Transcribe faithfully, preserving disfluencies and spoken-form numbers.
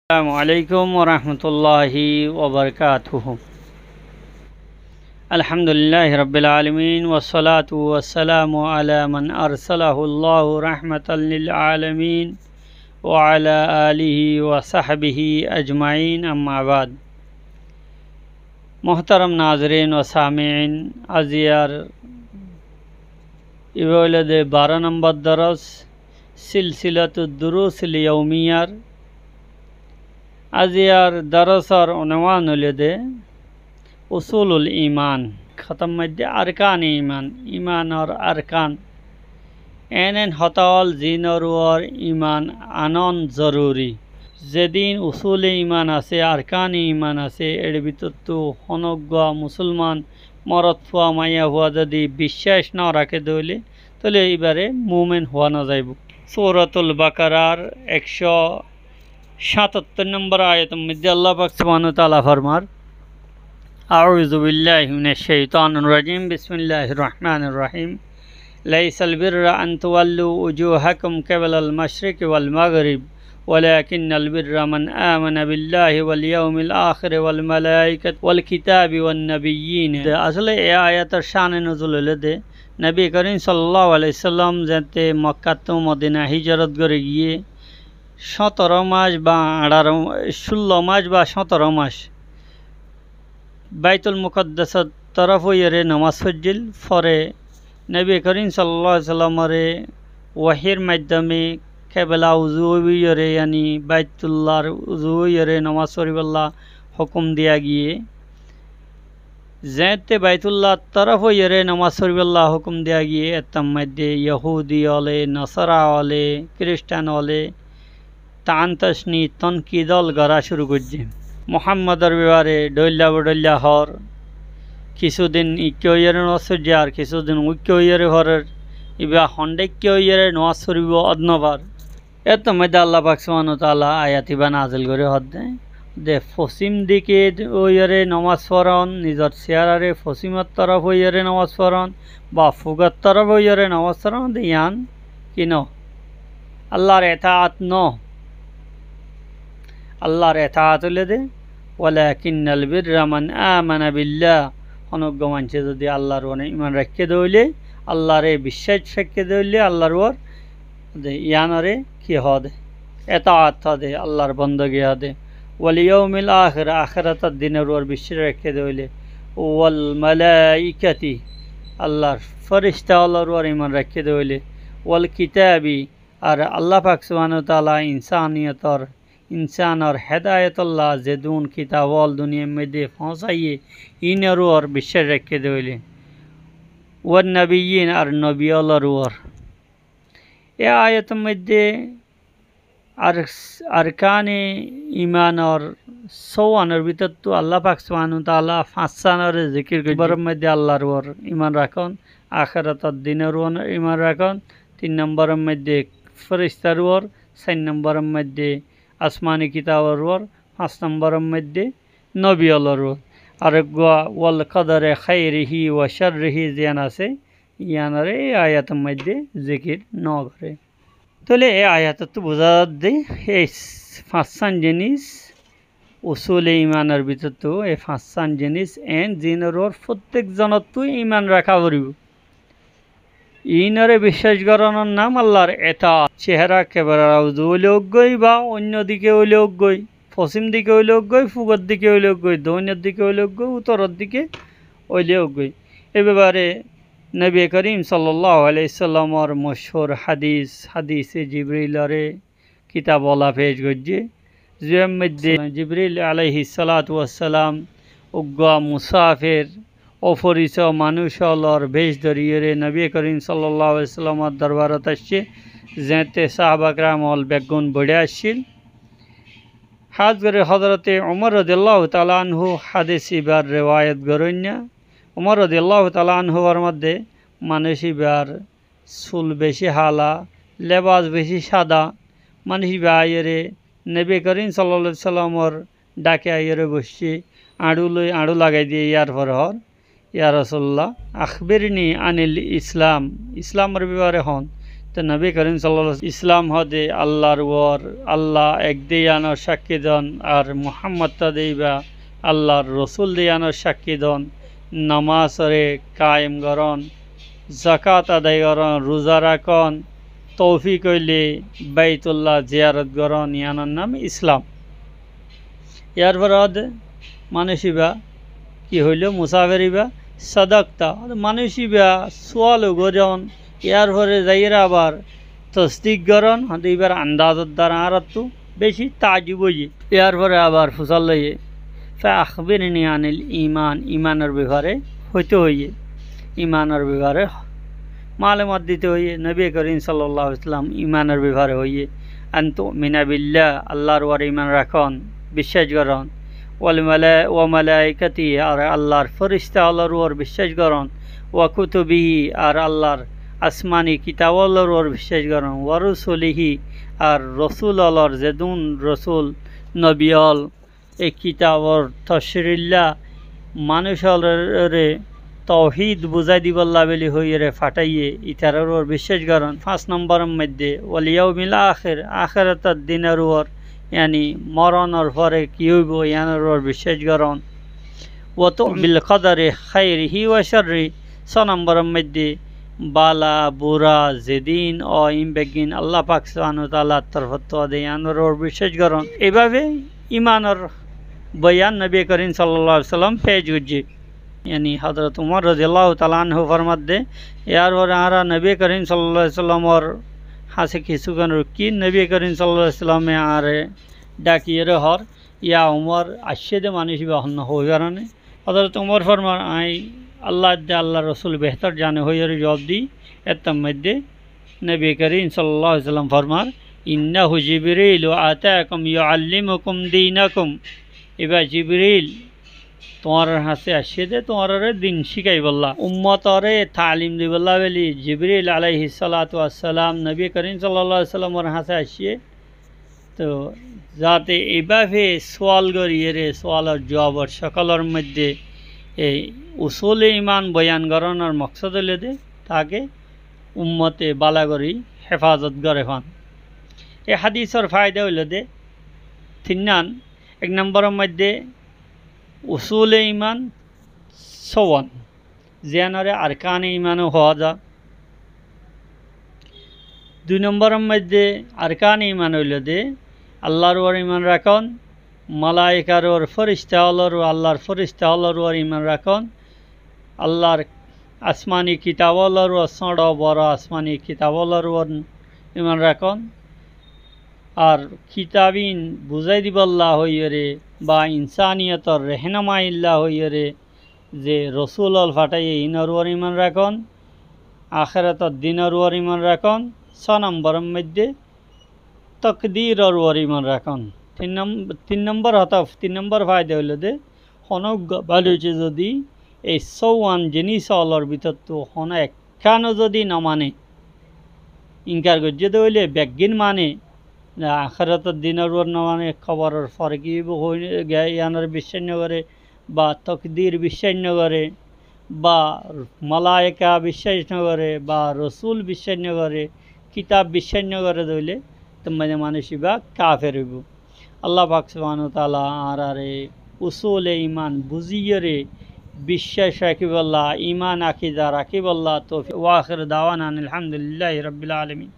السلام عليكم ورحمة الله وبركاته. الحمد لله رب العالمين، والصلاة والسلام على من أرسله الله رحمة للعالمين، وعلى آله وصحبه أجمعين، أما بعد. Muhtaram nazirin wa samiin, aziyar ibá óilde baró nombor doros, Silsilatud Durusil Yaumiyar. Aziyar dorosor unwan óilde Usulul Iman. Hotár maze Arkane Iman, imanor arkan. En en hotá ól zinor uore iman anon zoruri. Zedún usule iman asé, arkane iman asé, er bútottu honó uggwá musolman morotfua maiyafua zodi biccác no raké de óile, tóile ibáre mumin huá no zaibou. Suratul Bakarar ekcó sátattor nombor ayator maze Allah pak subhanahu wa taala formar, أعوذ بالله من الشيطان الرجيم. بسم الله الرحمن الرحيم. ليس البر أن تولوا وجوهكم قبل المشرق والمغرب ولكن البر من آمن بالله واليوم الآخر والملائكة والكتاب والنبيين. Asóle e ayator cáne nozul óilde Nobi Korim sallallahu alaihi wasallam zeñtté Mokkáttu Modina hijrot gorí giyé, sóñtoro mac ba añçáro, cúllo mac ba sóñtoro mac Baitul Mukaddasor torof óiyore nomás foijjíl. Fore Nobi Korim sallallahu alaihi wasallamore wahir maiddome kebela uzu óiyore, yani Baitullar uzu óiyore nomás foribálla hókum diya giyé. Zeñtté Baitullar torof óiyore nomás foribálla hókum diya giyé, ettór maze Yahudi óle, Nasara óle, Kiristan óle, tan tashni tonkid ól gorá cúru goijjé. Muhammador bebare dhoilla bodhoilla hoór, kissú din ikká óiyore nomás foijjé, ar kissú din uikká óiyore forer, ibá hondhá ikká óiyore nomás foribóu ódnobar. Ettór maze Allah pak subhanahu wa taala ayat ibá nazil gorí hoódde, de fosím dike óiyore nomás foron, nizor siyárare fosímor torof óiyore nomás foron, ba fugor torof óiyore nomás foron, de yián ki no? Allar etaat no. Allar etaat óilde, ولكن البر من آمن بالله. Honó uggwá maincé zodi Allar uore iman raikké de óile, Allare biccác raikké de óile, Allar uore de yiánore ki hoóde? Etaat hoóde, Allar bondogi hoóde. واليوم الآخر, akérator dinor uore biccác raikké de óile. والملائكة, Allar fírista ólor uore iman raikké de óile. والكتاب, ar Allah pak subhanahu wa taala insaniyotor, insanor hedayotolla zedún kitab ól duniyar maze foóñsaiyé, inor uore biccác raikké de óile. والنبيين, ar nobi ólor uore. E ayator maze ar, arkane imanor sówanor bútottu Allah pak subhanahu wa taala fañsánore zikir goijjé. Ek nomboror maze Allar uore iman rakón, akérator dinor uore iman rakón. Tin nomboror maze fíristar uore, sair nomboror maze asmani kitabor uore, fañs nomboror maze nobi ólor uore. Ar uggwá والقدر خيره وشره ziyán asé, yiánore e ayator maze zikir no goré. Tóile e ayatottú buzá zadde, ei fañssán jinis, usule imanor bútottu ei fañssán jinis en zinor uore fottek zonottú iman raká foribóu. Inore biccác goronor nam Allar etaat. Cehera kebela uzu óile ógoi ba oinno dike óile ógoi, fosím dike óile ógoi, fugor dike óile ógoi, doinor dike óile ógoi, uttoror dike óile ógoi. E bebare Nobi Korim sallallahu alaihi wasallamor mochúr hadis, hadise Jibrilore kitab ola pec goijjé. Ziyar maze Jibril alaihis salatu wassalam uggwá musafir, oforiso manúic ólor bec dóriyore Nobi Korim sallallahu alaihi wasallamor dorbarot aiccé, zeñtté sahaba keram ól beggún boiçé aiccíl. Hás gorí Hozrote Umar rodiyallahu taala anhu hadis ibar rewayot goróinna. Umar rodiyallahu taala anhu formar de, manúic ibar sul beci hala, lebas beci sada. Manúic iba aiyóre Nobi Korim sallallahu alaihi wasallamor dhake aiyóre boiccé, añçu loi añçu lagai diye, yar fore hoór, "Ya Rasulullah, akhbirni anil Islam, Islamor befare hoón." Te Nobi Korim sallallahu alaihi wasallam Islam hoóde Allar uore Allah ek de yíanor sakkí don, ar Muhammod hoóde íba Allar Rosul de yíanor sakkí don, nomazore kaim goron, zakat adai goron, ruza rakon, toufik óile Baitullah ziyarot goron, yíanor nam Islam. Yárfore hoóde manúic íba ki hoilo, musafer íba, sadakta. Manúic íba sual goron, yárfore zaiyóre abar tosdik goron, hoóde íbar andazor duara añárattú beci taajjub óiye. Yárfore abar fusár loiye, fa akhbirni anil iman, imanor befare hoito hoiye, imanor befare malumat dito hoiye. Nobi Korim sallallahu alaihi wasallam imanor befare hoiye, an tu'mina billah, Allar uore iman rakon, biccác goron, wal mala-, wa malaikatihi, ar Allar ferista ólor uore biccác goron, wa kutubihi, ar Allar asmani kitab ólor uore biccác goron, wa rusulihi, ar rosul ólor, zedún rosul, nobi ól, e kitabor toshrilla manúic ólore touhid buzái dibolla buli hoiyóre fathaiye, ítarar uore biccác goron. Fañs nombor or moidde, wal yaumil akhir, akherator dinor uore, yáni moronor fore ki óibo, yíanor uore biccác goron. Wa tu'mina bil qadari khairihi wa sharrihi, só nombor or moidde bala, bura, zedún ó, ín beggín Allah pak subhanahu wa taalar torfóttu de, yíanor uore biccác goron. Eibábe imanor boyan Nobi Korim sallallahu alaihi wasallam pec goijje. Yáni Hozrot Umar rodiyallahu taala anhu formadde, yárfore añára Nobi Korim sallallahu alaihi wasallamor hañsé kissúkkon rukkí, Nobi Korim sallallahu alaihi wasallame añáre dhakiyóre hoór, ya Umar, aiccé de manúic íba honnúa hoói faranné? Hozrot Umar formar, añí Allah edde Allar Rosul behtor zane hoiyóre zuab di. Ettór moidde Nobi Korim sallallahu alaihi wasallam formar, innahu Jibrilu atakum yuallimukum dinakum. Íba Jibril tuáñrar hañsé aiccé de tuáñrare din cíkaibolla, ummotore taalim dibolla buli Jibril alaihis salatu wassalam Nobi Korim sallallahu alaihi wasallamor hañsé aiccé. Toh, zate eibábe sual goríyore, sualor zuabor cokolor moidde ei usule iman boyan goronor moksod óilde, take ummote bála gorí hefazot goré fán. E hadisor faida óilde tinnán, ek nombor or moidde usule iman sówan, ziyánore arkane iman ó hoó za. Dui nombor or moidde arkane iman óilde Allar uore iman rakon, malaikar uore, ferista ólor uore, Allar ferista ólor uore iman rakon, Allar asmani kitab ólor uore, sóñço boro asmani kitab ólor uore iman rakon, ar kitab ín buzái dibolla hoiyóre ba insaniyotor rehnumailla hoiyóre ze rosul ól fathaiye, ínor uore iman rakon, akherator dinor uore iman rakon, só nombor or moidde tokdiror uore iman rakon. Tin nom-, tin nombor hotá, tin nombor faida óilde, hono uggwá manúice zodi ei sówan jinis ólor bútottu hono ekkán ó zodi no mane, inkar goijjé de óile beggín mane, akherator dinor uore no mane, koboror fore ki óibo, hoi-, ge-, yíanore biccác no gore, ba tokdir biccác no gore, ba malaika biccác no gore, ba rosul biccác no gore, kitab biccác no gore de óile, te mane manúic íba kafer óibo. Allah pak subhanahu wa taala añárare usule iman buzíyore biccác rakíbolla, iman akida rakíbolla toufik. Wa akhiru dawana anil hamdulillahi rabbil alamin.